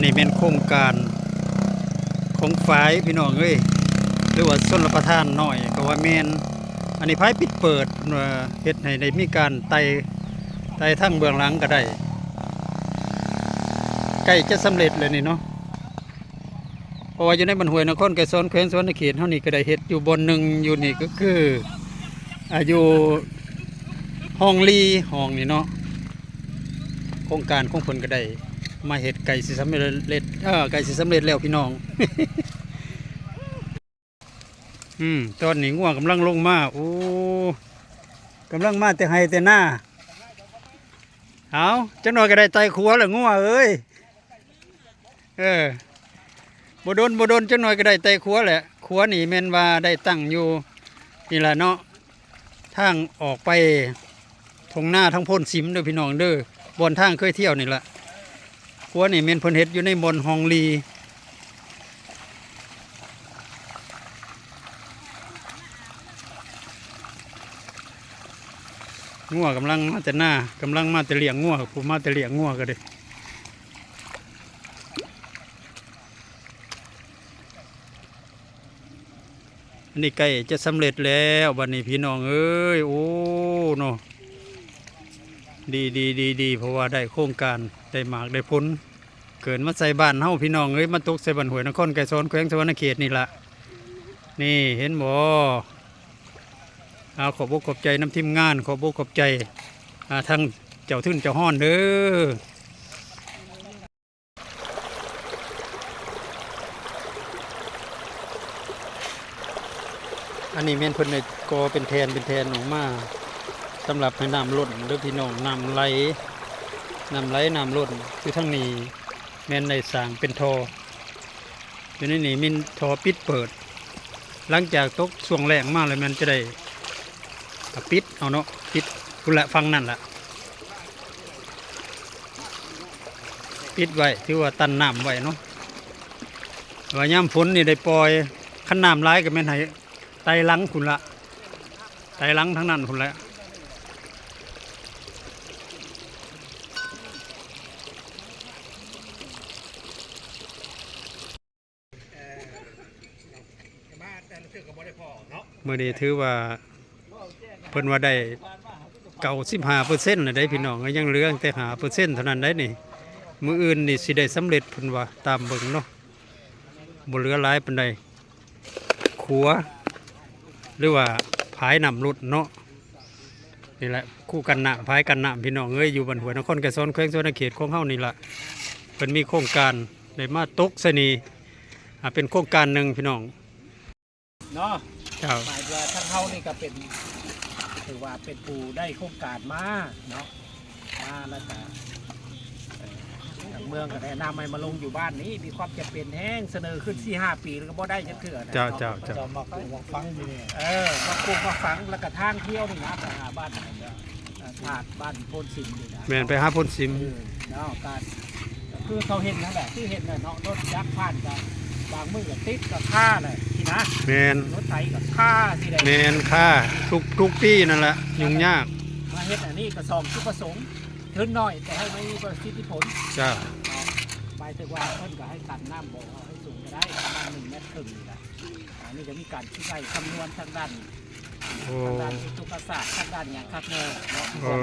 ນີ້ແມ່ນໂຄງການຂອງຝາຍພີ່ນ້ອງເອີຍ ຫຼືວ່າຊົນລະປະທານນ້ອຍກໍວ່າແມ່ນ. ອັນນີ້ຝາຍປິດເປີດ ເອີ ເຮັດໃຫ້ໄດ້ມີການໄຕ່ ໄຕ່ທາງເບື້ອງຫຼັງກໍໄດ້. ໃກ້ຈະສຳເລັດແລ້ວນີ້ເນາະ ເພາະວ່າຢູ່ໃນບ້ານຫ້ວຍນະຄອນໄກສອນ ແຂວງສະຫວັນນະເຂດເຮົານີ້ກໍໄດ້ເຮັດຢູ່ບ່ອນໜຶ່ງຢູ່ນີ້ ກໍຄື ອາ ຢູ່ຮ່ອງລີຮ່ອງນີ້ເນາະ. ໂຄງການຂອງເພິ່ນກໍໄດ້ມາເຮັດ ໃກ້ຊິສຳເລັດ ເອີ ໃກ້ຊິສຳເລັດແລ້ວພີ່ນ້ອງ. ອືມ ຕອນນີ້ງົວກຳລັງລົງມາ ໂອ້ ກຳລັງມາແຕ່ໄຮ່ແຕ່ນາ. ເອົາ ຈັກໜ່ອຍກໍໄດ້ໄຕ່ຂົວແລ້ວງົວເອີຍ. ເອີ ບໍ່ດົນ ບໍ່ດົນ ຈັກໜ່ອຍກໍໄດ້ໄຕ່ຂົວແຫຼະ. ຂົວນີ້ແມ່ນວ່າໄດ້ຕັ້ງຢູ່ນີ້ລະເນາະ ທາງອອກໄປທົ່ງນາທາງໂພນສິມເດີພີ່ນ້ອງເດີ ບ່ອນທາງເຄີຍທ່ຽວນີ້ລະ. ຂົວນີ້ແມ່ນເພິ່ນເຮັດຢູ່ໃນບ່ອນຮ່ອງລີ. ງົວກຳລັງມາແຕ່ນາ ກຳລັງມາແຕ່ລ້ຽງງົວ ຜູ້ມາແຕ່ລ້ຽງງົວກໍເດ້. ອັນນີ້ໃກ້ຈະສຳເລັດແລ້ວບັດນີ້ພີ່ນ້ອງເອີຍ. ໂອ້ ເນາະ ດີໆໆໆ ເພາະວ່າໄດ້ໂຄງການ ໄດ້ໝາກໄດ້ຜົນ ເກີນມາໃສ່ບ້ານເຮົາພີ່ນ້ອງເອີຍ ມາຕົກໃສ່ບ້ານຫ້ວຍນະຄອນໄກສອນ ແຂວງສະຫວັນນະເຂດນີ້ລະ. ນີ້ເຫັນບໍ່? ເອົາ ຂອບອົກຂອບໃຈນຳທີມງານ ຂອບອົກຂອບໃຈ ອາ ທາງເຈົ້າທຶນເຈົ້າຮອນເດີ. ອັນນີ້ແມ່ນເພິ່ນໄດ້ກໍ່ເປັນແທ່ນເປັນແທ່ນອອກມາ ສຳລັບໃຫ້ນ້ຳລົ້ນເດີພີ່ນ້ອງ ນ້ຳໄຫຼ ນ້ຳໄຫຼນ້ຳລົ້ນ. ຄືທາງນີ້ແມ່ນໄດ້ສ້າງເປັນທໍ່ ຢູ່ໃນນີ້ມີທໍ່ປິດເປີດ ຫຼັງຈາກຕົກຊ່ວງແລ້ງມາແລ້ວແມ່ນຈະໄດ້ ກະປິດເອົາເນາະ ປິດພຸ້ນລະ ຝັ່ງນັ້ນລະ ປິດໄວ້ ຖືວ່າຕັນນ້ຳໄວ້ເນາະ. ວ່າຍາມຝົນນີ້ໄດ້ປ່ອຍ ຄັນນ້ຳຫຼາຍກໍແມ່ນໃຫ້ໄຕ່ຫຼັງພຸ້ນລະ ໄຕ່ຫຼັງທາງນັ້ນພຸ້ນແຫຼະ. ມື້ນີ້ຖືວ່າ ເພິ່ນວ່າໄດ້ເກົ້າສິບຫ້າເປີເຊັນແລ້ວເດ້ພີ່ນ້ອງ ຍັງເຫຼືອແຕ່ຫ້າເປີເຊັນເທົ່ານັ້ນໄດ໋ນີ້. ມື້ອື່ນນີ້ຊິໄດ້ສຳເລັດເພິ່ນວ່າ ຕາມເບິ່ງເນາະ ບໍ່ເຫຼືອຫຼາຍປານໃດ. ຂົວ ຫຼືວ່າຝາຍນ້ຳລົ້ນເນາະ. ນີ້ແຫຼະ ຄູກັນນ້ຳ ຝາຍກັນນ້ຳ ພີ່ນ້ອງເອີຍ ຢູ່ບ້ານຫ້ວຍນະຄອນໄກສອນ ແຂວງສະຫວັນນະເຂດຂອງເຮົານີ້ລະ. ເພິ່ນມີໂຄງການໄດ້ມາຕົກໃສ່ນີ້ ອາ ເປັນໂຄງການໜຶ່ງພີ່ນ້ອງເນາະ. ເຈົ້າ ໝາຍວ່າທາງເຮົານີ້ກໍເປັນ ຖືວ່າເປັນຜູ້ໄດ້ໂຄງການມາເນາະ ມາແລ້ວກໍ ເອີ ທາງເມືອງກໍແນະນຳໃຫ້ມາລົງຢູ່ບ້ານນີ້ ມີຄວາມຈຳເປັນແຮງ ສະເໜີຂຶ້ນສີ່ຫ້າປີແລ້ວກໍບໍ່ໄດ້ຈັກເທື່ອນະ. ເຈົ້າ ເນາະ ເຈົ້າ ເຈົ້າ ເຈົ້າ ໝາກປູກໝາກຝັງນີ້ ເອີ ໝາກປູກໝາກຝັງ ແລ້ວກໍທາງທ່ຽວນີ້ນະ ໄປຫາບ້ານນັ້ນນະ ເອີ ທາດບ້ານໂພນສິມນີ້ນະ. ແມ່ນ ໄປຫາໂພນສິມ ເອີ ເນາະ ການ ຄືເຂົາເຫັນຫັ້ນແຫຼະ ຄືເຫັນແຫຼະເນາະ ລົດຈັກຜ່ານກໍບາງມື້ກໍຕິດກໍຄາແຫຼະຊີ້ນະ. ແມ່ນ ລົດໄຖກໍຄາຊີ້ແຫຼະ. ແມ່ນ ຄາ ທຸກ ທຸກປີນັ້ນລະ ຫຍຸ້ງຍາກ. ມາເຮັດອັນນີ້ກໍສອງຈຸດປະສົງ ທຶນໜ້ອຍແຕ່ໃຫ້ມັນມີປະສິດທິຜົນ. ເຈົ້າ ເນາະ ໝາຍເຖິງວ່າເພິ່ນກໍໃຫ້ຕັນນ້ຳບໍ່ໃຫ້ສູງກໍໄດ້ ປະມານໜຶ່ງແມັດເຄິ່ງນີ້ລະ. ອັນນີ້ກໍມີການຄິດໄລ່ຄຳນວນທາງດ້ານ ໂອ້ ທາງດ້ານອຸທົກກະສາດ ທາງດ້ານຫຍັງຄັກແນ່ເນາະ. ເອີ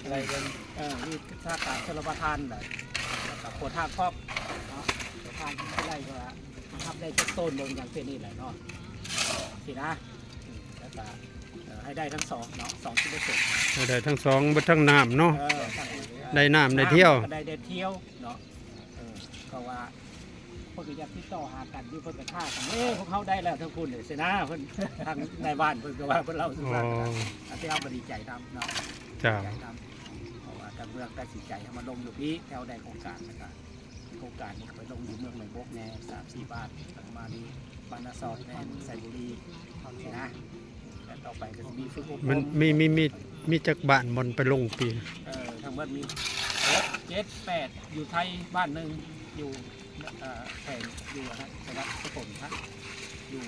ໄລ່ເບິ່ງ ເອີ ວິຊາການຊົນລະປະທານແຫຼະ ແລ້ວກໍຂົວທາງຄອບເນາະ ຂົວທາງທີ່ໄລ່ວ່າຮັບໄດ້ຈັກໂຕນ ເບິ່ງຫຍັງເປັນນີ້ແຫຼະເນາະ ຊີ້ນະ. ອືມ ແລ້ວກໍ ເອີ ໃຫ້ໄດ້ທັງສອງເນາະ ສອງຈຸດປະສົງ ໃຫ້ໄດ້ທັງສອງ ເບິດທັງນ້ຳເນາະ. ເອີ ໄດ້ນ້ຳໄດ້ທ່ຽວ ກໍໄດ້ ໄດ້ທ່ຽວເນາະ. ເອີ ເພາະວ່າ ເພິ່ນກໍຢາກຕິດຕໍ່ຫາກັນຢູ່ ເພິ່ນກໍທ້າກັນ ເອີ ພວກເຮົາໄດ້ແລ້ວທາງພຸ້ນຊີ້ນະ ເພິ່ນ ທາງນາຍບ້ານເພິ່ນກໍວ່າ ເພິ່ນເລົ່າສູ່ຟັງນະ. ເຮົາກໍດີໃຈນຳເນາະ. ເຈົ້າ ດີໃຈນຳ ເພາະວ່າທາງເມືອງຕັດສິນໃຈໃຫ້ມາລົງຢູ່ພີ້ ແຖວໃດໂຄງການ ແລ້ວກໍໂຄງການນີ້ກໍໄປລົງຢູ່ເມືອງໃໝ່ບົກແດ່ ສາມສີ່ບ້ານ ປະມານນີ້ ບ້ານນາຊອດແດ່ ເມືອງໄຊບູລີຊີ້ນະ. ແລ້ວຕໍ່ໄປກໍຊິມີຝຶກອົບຮົມ ມັນມີ ມີ ມີ ມີຈັກບ້ານບ່ອນໄປລົງປີ? ເອີ ທັງໝົດມີຫົກ ເຈັດ ແປດ ຢູ່ໄທບ້ານໜຶ່ງ ຢູ່ ເອີ ແຂວງ ຢູ່ອັນນັ້ນ ຈັງຫວັດສະກົນນະ ຢູ່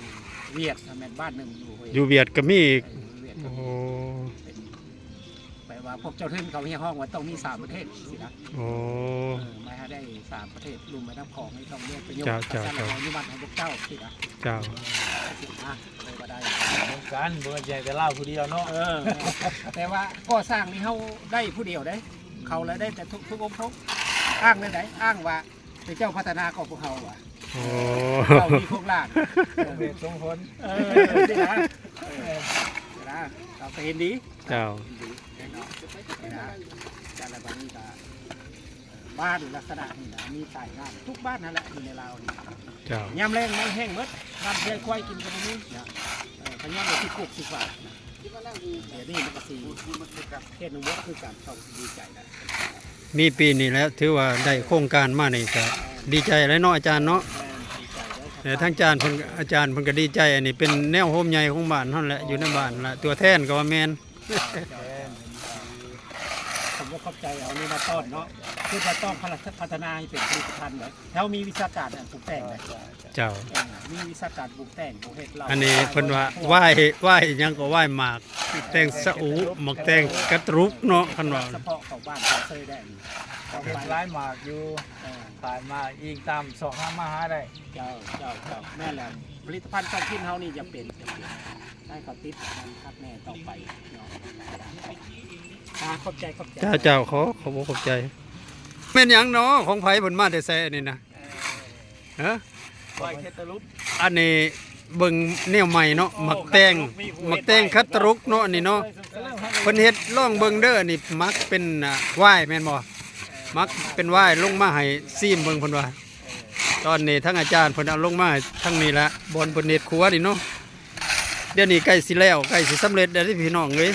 ຫວຽດນະ ແມ່ນບ້ານໜຶ່ງ ຢູ່ຫວຽດ ຢູ່ຫວຽດກໍມີອີກ. ເອີ ຢູ່ຫວຽດກໍມີ. ໂອ້ ເປັນ ແປວ່າ ພວກເຈົ້າທຶນເຂົາຮຽກຮ້ອງວ່າຕ້ອງມີສາມປະເທດຊີ້ນະ. ໂອ້ ເອີ ມາໃຫ້ໄດ້ສາມປະເທດ ລຸ່ມແມ່ນ້ຳຂອງນີ້ຕ້ອງມີປະໂຫຍດ ເຈົ້າ ເຈົ້າ ເຈົ້າ ສະໜັບສະໜູນອະນຸມັດໃຫ້ພວກເຈົ້າຊີ້ນະ. ເຈົ້າ ນະ ເລີຍວ່າໄດ້ ເໝືອນກັນ ບໍ່ແມ່ນໃຫ້ແຕ່ລາວຜູ້ດຽວເນາະ. ເອີ ແຕ່ວ່າກໍ່ສ້າງນີ້ເຮົາໄດ້ຜູ້ດຽວເດ້ ເຂົາລະໄດ້ແຕ່ທຸກອົບທົບ ອ້າງແນວໃດ? ອ້າງວ່າ ເປັນເຈົ້າພັດທະນາຂອງພວກເຮົາວ່າ. ໂອ້ ເຈົ້າມີໂຄງລ່າງ ສົມເຫດສົມຜົນ. ເອີ ຊີ້ນະ ເອີ ນະ ເຮົາກໍເຫັນດີ. ເຈົ້າ ເຫັນດີແນ່ນອນນະ. ແລ້ວບາດນີ້ກໍ ເອີ ບ້ານລັກສະນະນີ້ນະ ມີຕາຍງາມທຸກບ້ານຫັ້ນແຫຼະ ຢູ່ໃນລາວນີ້. ເຈົ້າ ຍາມແລ້ງນ້ຳແຫ້ງໝົດ ນ້ຳເຊຍຄວາຍກິນກໍບໍ່ມີນະ. ເອີ ພະຍາມວ່າຊິຄຸກຊິຂວາງນະ. ດຽວນີ້ມັນກໍຊິເຮັດໜູເບິດຄືກັນ ເຂົາຊິດີໃຈນະ. ມີປີນີ້ແຫຼະ ຖືວ່າໄດ້ໂຄງການມານີ້ກໍດີໃຈແລ້ວເນາະອາຈານເນາະ. ແມ່ນ ດີໃຈເດີ ແລະທາງອາຈານເພິ່ນ ອາຈານເພິ່ນກໍດີໃຈ. ອັນນີ້ເປັນແນວໂຮມໃຫຍ່ຂອງບ້ານເຮົາແຫຼະ ຢູ່ໃນບ້ານລະ ຕົວແທນກໍວ່າແມ່ນ. ຂອບໃຈ ເອົານີ້ມາຕ້ອນເນາະ ຄືວ່າຕ້ອງພັດທະນາໃຫ້ເປັນຜະລິດຕະພັນເດ້. ແຖວມີວິຊາການອັນປຸງແຕ່ງເດ້. ເຈົ້າ ເອີ ມີວິຊາການປຸງແຕ່ງ ເຮັດເຫຼົ້າ. ອັນນີ້ເພິ່ນວ່າຫວ້າຍ ຫວ້າຍຫຍັງກໍຫວ້າຍໝາກ ແຕ່ງສະອູ ໝາກແຕ່ງກະຕະລຸກເນາະ ຄັນວ່າສະເພາະເຂົ້າບ້ານເຂົາເຊີຍໄດ້. ເຂົາເຮັດຫຼາຍໝາກຢູ່ ເອີ ຂາຍມາອີງຕາມຊອກຫາມາຫາໄດ້. ເຈົ້າ ເຈົ້າ ເຈົ້າ ແມ່ນແລ້ວ ຜະລິດຕະພັນທ້ອງຖິ່ນເຮົານີ້ຈຳເປັນ ຈຳເປັນ ໃຫ້ເຂົາຕິດມັນຄັກແນ່ຕໍ່ໄປເນາະ. ອ່າ ຂອບໃຈ ຂອບໃຈ. ເຈົ້າ ເຈົ້າ ຂໍ ຂອບອົກຂອບໃຈ. ແມ່ນຫຍັງເນາະ ຂອງໃຜເພິ່ນມາແຕ່ໃສອັນນີ້ນະ? ຮະ ຄວາຍເຄຕາລຸບ. ອັນນີ້ເບິ່ງແນວໃໝ່ເນາະ ໝາກແຕງ ໝາກແຕງຄາຕະລຸກເນາະ ອັນນີ້ເນາະ ເພິ່ນເຮັດ ລອງເບິ່ງເດີ. ອັນນີ້ໝັກເປັນ ອາ ຫວ້າຍແມ່ນບໍ່? ໝັກເປັນຫວ້າຍ ລົງມາໃຫ້ຊີມເບິ່ງເພິ່ນວ່າ. ຕອນນີ້ທາງອາຈານເພິ່ນເອົາລົງມາໃຫ້ທາງນີ້ລະ ບ່ອນເພິ່ນເຮັດຄົວນີ້ເນາະ. ດຽວນີ້ໃກ້ຊິແລ້ວ ໃກ້ຊິສຳເລັດແລ້ວເດ້ພີ່ນ້ອງເອີຍ.